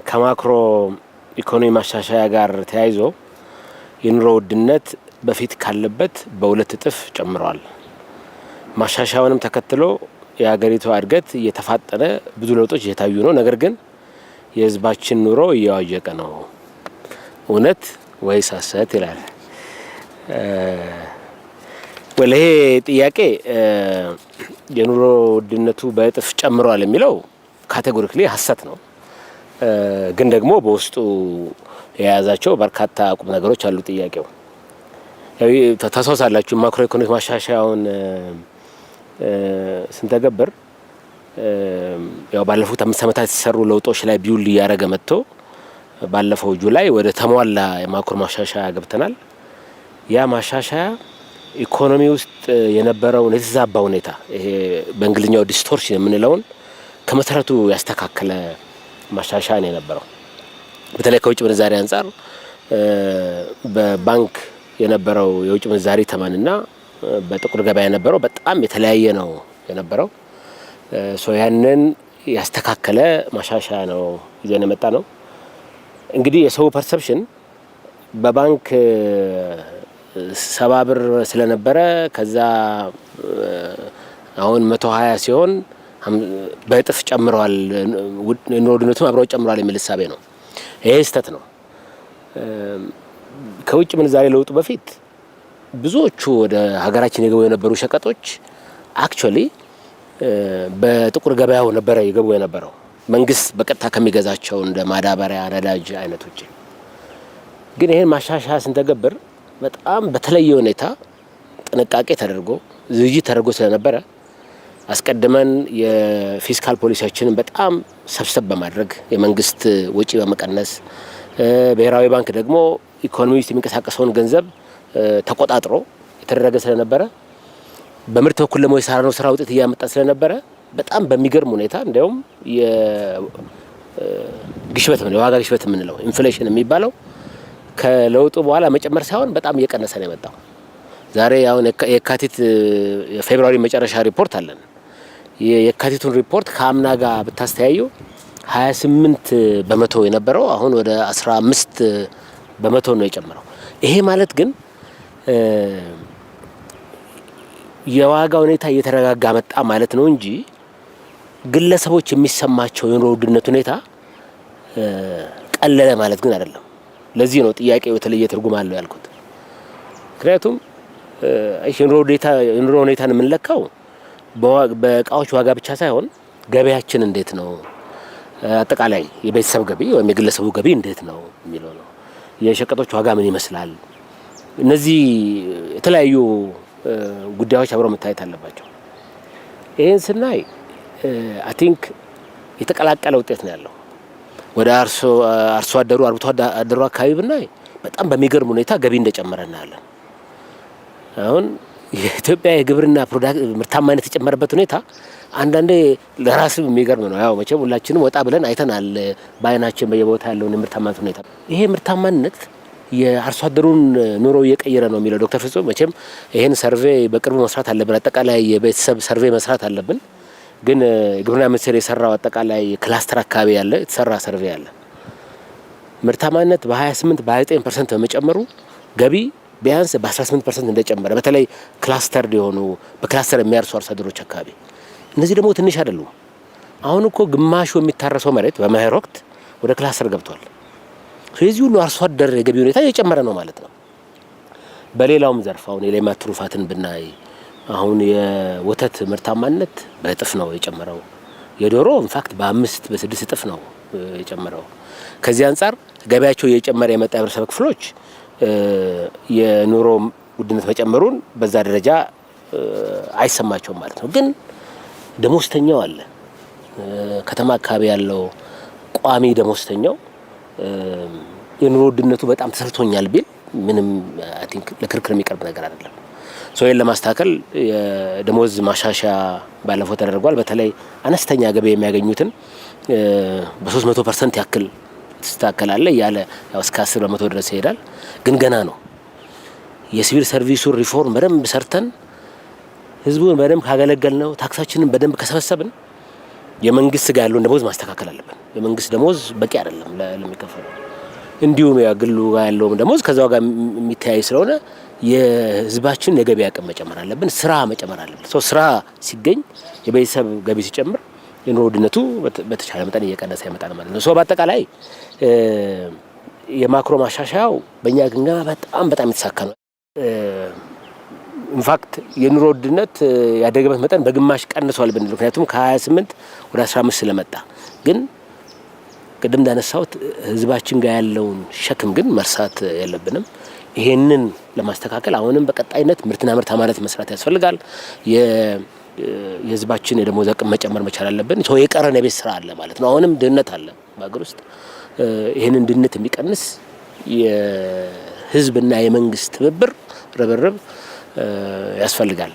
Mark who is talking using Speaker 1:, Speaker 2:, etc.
Speaker 1: ከማክሮ ኢኮኖሚ ማሻሻያ ጋር ተያይዞ የኑሮ ውድነት በፊት ካለበት በ2 እጥፍ ጨምሯል። ማሻሻያውንም ተከትሎ የሀገሪቱ እድገት እየተፋጠነ ብዙ ለውጦች እየታዩ ነው። ነገር ግን የሕዝባችን ኑሮ እየዋዠቀ ነው። እውነት ወይስ ሐሰት ይላል። Well፣ ይሄ ጥያቄ የኑሮ ውድነቱ በእጥፍ ጨምሯል የሚለው categorically ሐሰት ነው። ግን ደግሞ በውስጡ የያዛቸው በርካታ ቁም ነገሮች አሉ። ጥያቄው ታስታውሳላችሁ፣ ማክሮ ኢኮኖሚ ማሻሻያውን ስንተገብር ያው ባለፉት 5 ዓመታት የተሰሩ ለውጦች ላይ build እያደረገ መጥቶ ባለፈው July ወደ ተሟላ የማክሮ ማሻሻያ ገብተናል። ያ ማሻሻያ ኢኮኖሚ ውስጥ የነበረውን የተዛባ ሁኔታ፣ ይሄ በእንግሊዝኛው distortion የምንለውን፣ ከመሰረቱ ያስተካከለ ማሻሻያ ነው የነበረው። በተለይ ከውጭ ምንዛሪ አንጻር በባንክ የነበረው የውጭ ምንዛሪ ተመንና በጥቁር ገበያ የነበረው በጣም የተለያየ ነው የነበረው። So ያንን ያስተካከለ ማሻሻያ ነው ይዘን የመጣነው። እንግዲህ የሰው perception በባንክ 70 ብር ስለነበረ ከዛ አሁን 120 ሲሆን በእጥፍ ጨምረዋል፣ ኑሮ ውድነቱም አብረው ጨምረዋል የሚል እሳቤ ነው። ይሄ ስህተት ነው። ከውጭ ምንዛሬ ለውጡ በፊት ብዙዎቹ ወደ ሀገራችን የገቡ የነበሩ ሸቀጦች actually በጥቁር ገበያው ነበረ የገቡ የነበረው፣ መንግስት በቀጥታ ከሚገዛቸው እንደ ማዳበሪያ፣ ነዳጅ አይነቶች። ግን ይህን ማሻሻያ ስንተገብር በጣም በተለየ ሁኔታ ጥንቃቄ ተደርጎ፣ ዝግጅት ተደርጎ ስለነበረ፣ አስቀድመን የ fiscal ፖሊሲያችንን በጣም ሰብሰብ በማድረግ፣ የመንግስት ወጪ በመቀነስ፣ ብሔራዊ ባንክ ደግሞ ኢኮኖሚ ውስጥ የሚንቀሳቀሰውን ገንዘብ ተቆጣጥሮ የተደረገ ስለነበረ፣ በምርት በኩል ደግሞ የሰራነው ስራ ውጤት እያመጣ ስለነበረ፣ በጣም በሚገርም ሁኔታ እንዲያውም የግሽበት፣ የዋጋ ግሽበት የምንለው inflation የሚባለው ከለውጡ በኋላ መጨመር ሳይሆን በጣም እየቀነሰ ነው የመጣው። ዛሬ አሁን የካቲት የ February መጨረሻ ሪፖርት አለን። የካቲቱን ሪፖርት ከአምና ጋር ብታስተያዩ 28% የነበረው አሁን ወደ 15% ነው የጨመረው። ይሄ ማለት ግን የዋጋ ሁኔታ እየተረጋጋ መጣ ማለት ነው እንጂ ግለሰቦች የሚሰማቸው የኑሮ ውድነት ሁኔታ ቀለለ ማለት ግን አይደለም። ለዚህ ነው ጥያቄው የተለየ ትርጉም አለው ያልኩት። ምክንያቱም የኑሮ ሁኔታን የምንለካው በእቃዎች ዋጋ ብቻ ሳይሆን ገበያችን እንዴት ነው፣ አጠቃላይ የቤተሰብ ገቢ ወይም የግለሰቡ ገቢ እንዴት ነው የሚለው ነው። የሸቀጦች ዋጋ ምን ይመስላል? እነዚህ የተለያዩ ጉዳዮች አብረው መታየት አለባቸው። ይህን ስናይ I think የተቀላቀለ ውጤት ነው ያለው። ወደ አርሶ አደሩ፣ አርብቶ አደሩ አካባቢ ብናይ በጣም በሚገርም ሁኔታ ገቢ እንደጨመረ እናያለን። አሁን የኢትዮጵያ የግብርና product ምርታማነት የጨመረበት ሁኔታ አንዳንዴ ለራስም የሚገርም ነው። ያው መቼም ሁላችንም ወጣ ብለን አይተናል በአይናችን በየቦታ ያለውን የምርታማነት ሁኔታ። ይሄ ምርታማነት የአርሶ አደሩን ኑሮ እየቀየረ ነው የሚለው ዶክተር ፍጹም፣ መቼም ይሄን survey በቅርቡ መስራት አለብን። አጠቃላይ የቤተሰብ survey መስራት አለብን። ግን የግብርና ሚኒስቴር የሰራው አጠቃላይ cluster አካባቢ ያለ የተሰራ survey አለ። ምርታማነት በ28 በ29% በመጨመሩ ገቢ ቢያንስ በ18% እንደጨመረ፣ በተለይ cluster የሆኑ፣ በ cluster የሚያርሱ አርሶ አደሮች አካባቢ። እነዚህ ደግሞ ትንሽ አይደሉም። አሁን እኮ ግማሹ የሚታረሰው መሬት በመኸር ወቅት ወደ cluster ገብቷል። የዚህ ሁሉ አርሶ አደር የገቢ ሁኔታ እየጨመረ ነው ማለት ነው። በሌላውም ዘርፍ አሁን የሌማት ትሩፋትን ብናይ አሁን የወተት ምርታማነት በእጥፍ ነው የጨመረው። የዶሮ in fact በአምስት በስድስት እጥፍ ነው የጨመረው። ከዚህ አንጻር ገቢያቸው እየጨመረ የመጣ የህብረተሰብ ክፍሎች የኑሮ ውድነት መጨመሩን በዛ ደረጃ አይሰማቸውም ማለት ነው። ግን ደሞዝተኛው አለ። ከተማ አካባቢ ያለው ቋሚ ደሞዝተኛው የኑሮ ውድነቱ በጣም ተሰምቶኛል ቢል ምንም I think ለክርክር የሚቀርብ ነገር አይደለም። So ይህን ለማስተካከል የደሞዝ ማሻሻያ ባለፈው ተደርጓል። በተለይ አነስተኛ ገቢ የሚያገኙትን በ300% ያክል ትስተካከላለ እያለ ያው እስከ 10% ድረስ ይሄዳል። ግን ገና ነው። የሲቪል ሰርቪሱ ሪፎርም በደንብ ሰርተን ህዝቡን በደንብ ካገለገልነው፣ ታክሳችንን በደንብ ከሰበሰብን የመንግስት ጋር ያለውን ደሞዝ ማስተካከል አለብን። የመንግስት ደሞዝ በቂ አይደለም ለሚከፈለው። እንዲሁም የግሉ ጋር ያለውም ደሞዝ ከዛው ጋር የሚተያይ ስለሆነ የህዝባችን የገቢ አቅም መጨመር አለብን። ስራ መጨመር አለብን። So ስራ ሲገኝ፣ የቤተሰብ ገቢ ሲጨምር የኑሮ ውድነቱ በተቻለ መጠን እየቀነሰ ይመጣል ማለት ነው። So በአጠቃላይ የ macro ማሻሻያው በእኛ ግምገማ በጣም በጣም የተሳካ ነው። In fact የኑሮ ውድነት ያደገበት መጠን በግማሽ ቀንሷል ብንል፣ ምክንያቱም ከ28 ወደ 15 ስለመጣ። ግን ቅድም እንዳነሳሁት ህዝባችን ጋር ያለውን ሸክም ግን መርሳት የለብንም። ይሄንን ለማስተካከል አሁንም በቀጣይነት ምርትና ምርታማነት መስራት ያስፈልጋል። የህዝባችን የደሞዝ አቅም መጨመር መቻል አለብን። So የቀረን የቤት ስራ አለ ማለት ነው። አሁንም ድህነት አለ በሀገር ውስጥ። ይህንን ድህነት የሚቀንስ የህዝብና የመንግስት ትብብር፣ ርብርብ ያስፈልጋል።